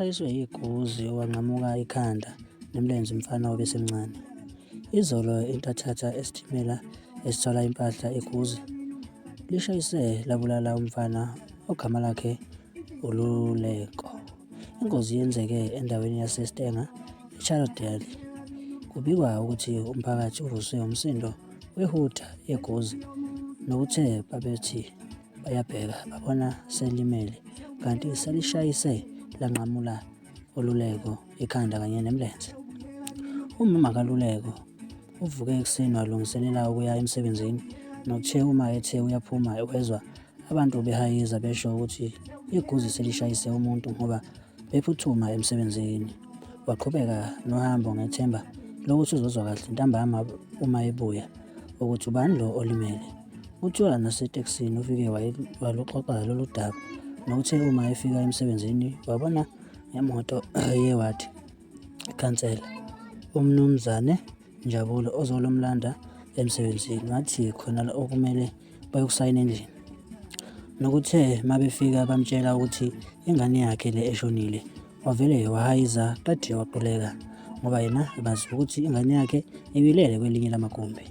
Ushayiswe yiguzi wanqamuka ikhanda nomlenze umfana obesemncane. Izolo intathatha esitimela esithwala impahla eGuzi lishayise labulala umfana ogama lakhe uLuleko. Ingozi yenzeke endaweni yaseStanger eCharlotdale. Kubikwa ukuthi umphakathi uvuswe umsindo wehutha yeGuzi nokuthe babethi bayabheka babona selimele kanti selishayise lanqamula uLuleko ikhanda kanye nemilenze. Umama kaLuleko uvuke ekuseni walungiselela ukuya emsebenzini nokuthe uma ethe uyaphuma wezwa abantu behayiza besho ukuthi iguzi selishayise umuntu ngoba bephuthuma emsebenzini. Waqhubeka nohambo ngethemba lokuthi uzozwa kahle ntambama uma ebuya ukuthi ubani lo olimele. Kuthiwa nasetekisini ufike waluxoxa lolu daba nokuthe uma efika emsebenzini wabona ngemoto yewadi ikhansela uMnumzane Njabulo ozolomlanda emsebenzini wathi khona okumele bayokusayina endlini. Nokuthe mabefika bamtshela ukuthi ingane yakhe le eshonile wavele wahayiza qede waquleka ngoba yena bazi ukuthi ingane yakhe ibilele kwelinye lamagumbi.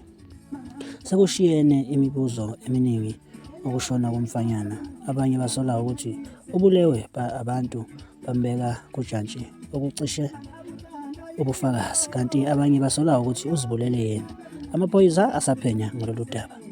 Sekushiyene imibuzo eminingi ukushona komfanyana. Abanye basola ukuthi ubulewe abantu bambeka kujantshi okucishe ubufakazi kanti abanye basola ukuthi uzibulele yena. Amaphoyisa asaphenya ngalolu daba.